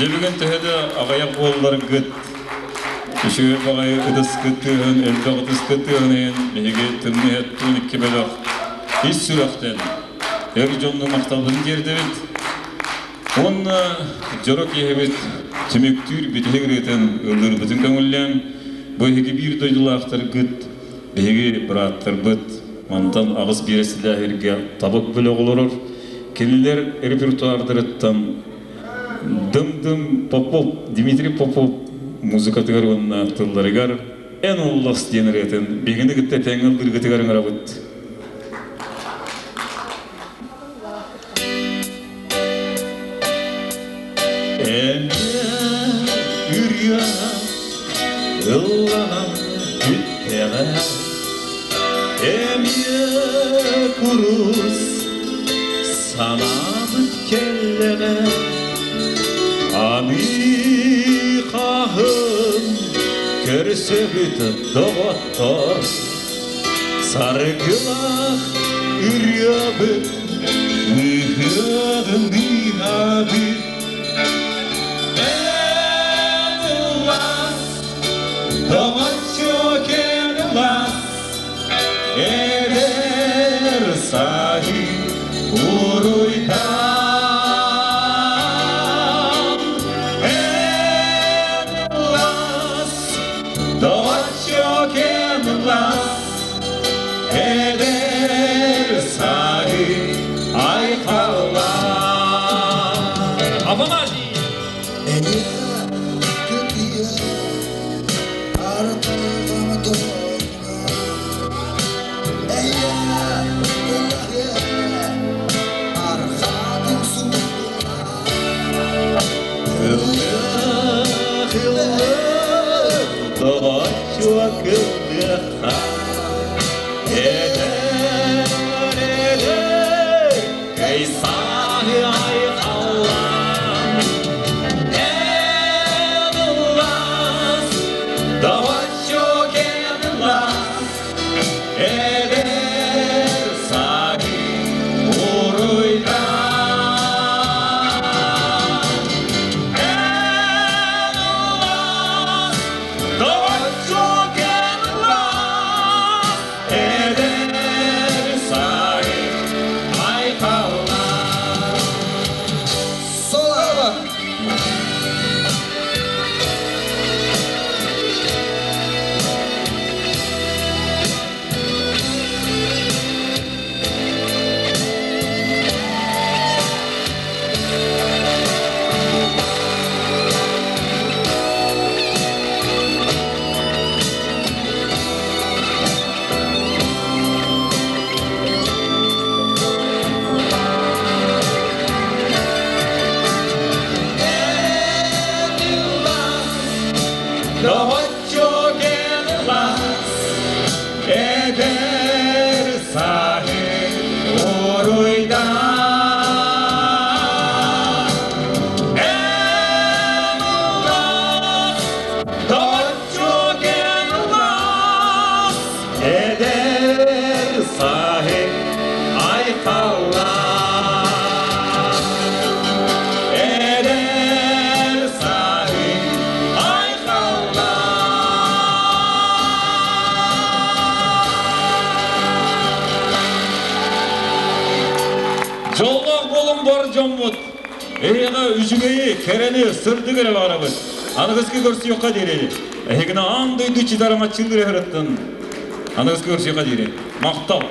Дьэ бүгүн төһө да аҕыйах буолларгыт, үчүгэй баҕайы ытыскыт тыаһын, элбэх ытыскыт тыаһын иһин биһиги тымныы иһэттэн икки бөлөх ис сүрэхтэн эр дьоҥҥо махталбытын тиэрдэбит. Уонна дьоро киэһэбит түмүктүүр бүтэһик ырыатын ыллыырбытын көҥүллээн, бу эһиги биир дойдулаахтаргыт, биһиги бырааттарбыт мантан аҕыс биэрэстэлээһиргэ табык бөлөх олорор. Кинилэр репертуардарыттан Дым-дым Попов, Дмитрий Попов музыкатыгар уонна тылларыгар «Эн уллас» диэн ырыатын биһигини кытта тэҥҥэ ыллыыргытыгар ыҥырабыт. Эмиэ ырыа ылланан бүттэҕэ, Эмиэ курус санаабыт кэллэҕэ, Аны хаһын көрсөбүт доҕоттор, Саргылаах ырыабыт ыһыаҕын ыыһаабыт. Эн ыллас, доҕоччуок ыллас, эдэр сааһы уруйдаан. Эн ыллас, доҕоччуок ыллас, эдэр сааһы айхаллаан. Афанасий! Ыллыах, ыллыах, доҕоччуок ыллыахха, эдэр, эдэр, кэйсааһы айхаллаан. Эн ыллаас, доҕоччуок эн ыллаас, эдэр сааһы уруйдаан. Эн ыллаас, доҕоччуок эн ыллаас, эдэр сааһы айхаллаан. Слава! Доҕоччуок эн ыллаас, эдэр сааһы уруйдаан. Эн ыллаас, доҕоччуок эн ыллаас, эдэр сааһы айхаллаан. Эдэр сааһы айхаллаан. Дьоллоох буолуҥ бар дьоммут! Эһиэхэ үчүгэйи, кэрэни, сырдык эрэ баҕарабыт. Аныгыскы көрсүөххэ диэри. Эһигини аан дойду читарамаччылыыр ыһырыттын. Аныгыскы көрсүөххэ диэри. Махтал!